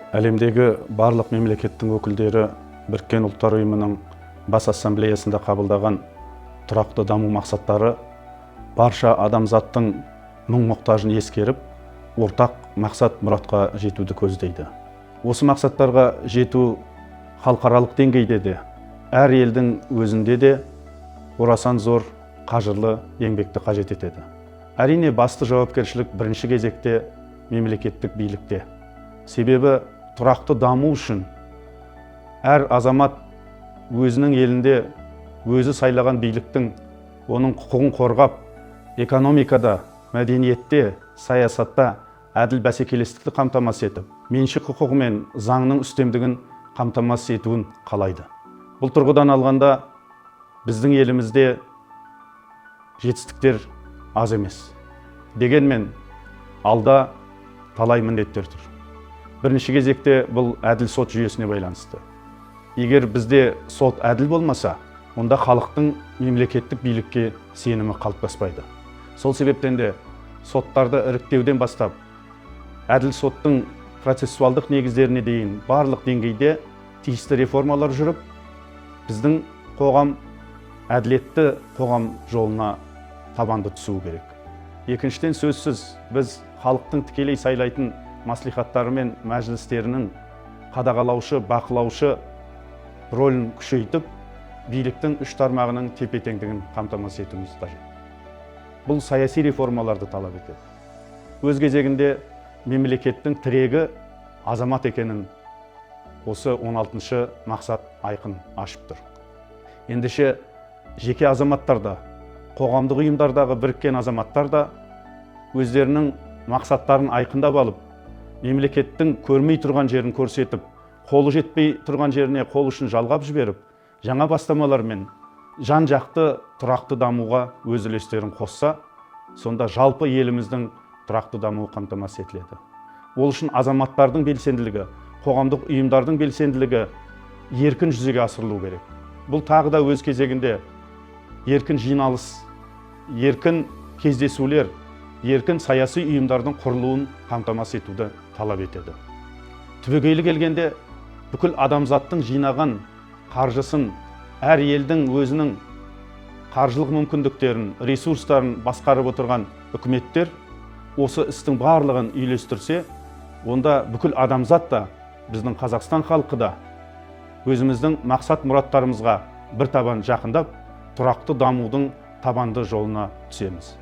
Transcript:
Әлемдегі барлық мемлекеттің өкілдері Біріккен Ұлттар Ұйымының Бас Ассамблеясында қабылдаған тұрақты даму мақсаттары барша адамзаттың мұң-мұқтажын ескеріп, ортақ мақсат мұратқа жетуді көздейді. Осы мақсаттарға жету халықаралық деңгейде де, әр елдің өзінде де орасан зор қажырлы еңбекті қажет етеді. Әрине, басты жауапкершілік бірінші кезекте мемлекеттік билікте. Себебі тұрақты даму үшін әр азамат өзінің елінде өзі сайлаған биліктің оның құқығын қорғап, экономикада, мәдениетте, саясатта әділ бәсекелестікті қамтамасыз етіп, меншік құқығы мен заңның үстемдігін қамтамасыз етуін қалайды. Бұл тұрғыдан алғанда, біздің елімізде жетістіктер аз емес. Дегенмен алда талай міндеттер тұр. Бірінші кезекте бұл әділ сот жүйесіне байланысты. Егер бізде сот әділ болмаса, онда халықтың мемлекеттік билікке сенімі қалыптаспайды. Сол себептен де соттарды іріктеуден бастап, әділ соттың процессуалдық негіздеріне дейін барлық деңгейде тиісті реформалар жүріп, біздің қоғам әділетті қоғам жолына табанды түсуі керек. Екіншіден, сөзсіз, біз халықтың тікелей сайлайтын мәслихаттары мен мәжілістерінің қадағалаушы, бақылаушы рөлін күшейтіп, биліктің үш тармағының тепе теңдігін қамтамасыз етуіміз қажет. Бұл саяси реформаларды талап етеді. Өз кезегінде мемлекеттің тірегі азамат екенін осы 16 мақсат айқын ашып тұр. Ендеше жеке азаматтар да, қоғамдық ұйымдардағы біріккен азаматтар да өздерінің мақсаттарын айқындап алып, мемлекеттің көрмей тұрған жерін көрсетіп, қолы жетпей тұрған жеріне қол ұшын жалғап жіберіп, жаңа бастамалармен жан жақты тұрақты дамуға өз үлестерін қосса, сонда жалпы еліміздің тұрақты дамуы қамтамасыз етіледі. Ол үшін азаматтардың белсенділігі, қоғамдық ұйымдардың белсенділігі еркін жүзеге асырылу керек. Бұл тағы да өз кезегінде еркін жиналыс, еркін кездесулер, еркін саяси ұйымдардың құрылуын қамтамасыз етуді талап етеді. Түбегейлі келгенде, бүкіл адамзаттың жинаған қаржысын, әр елдің өзінің қаржылық мүмкіндіктерін, ресурстарын басқарып отырған үкіметтер осы істің барлығын үйлестірсе, онда бүкіл адамзат та, біздің Қазақстан халқы да өзіміздің мақсат мұраттарымызға бір табан жақындап, тұрақты дамудың табанды жолына түсеміз.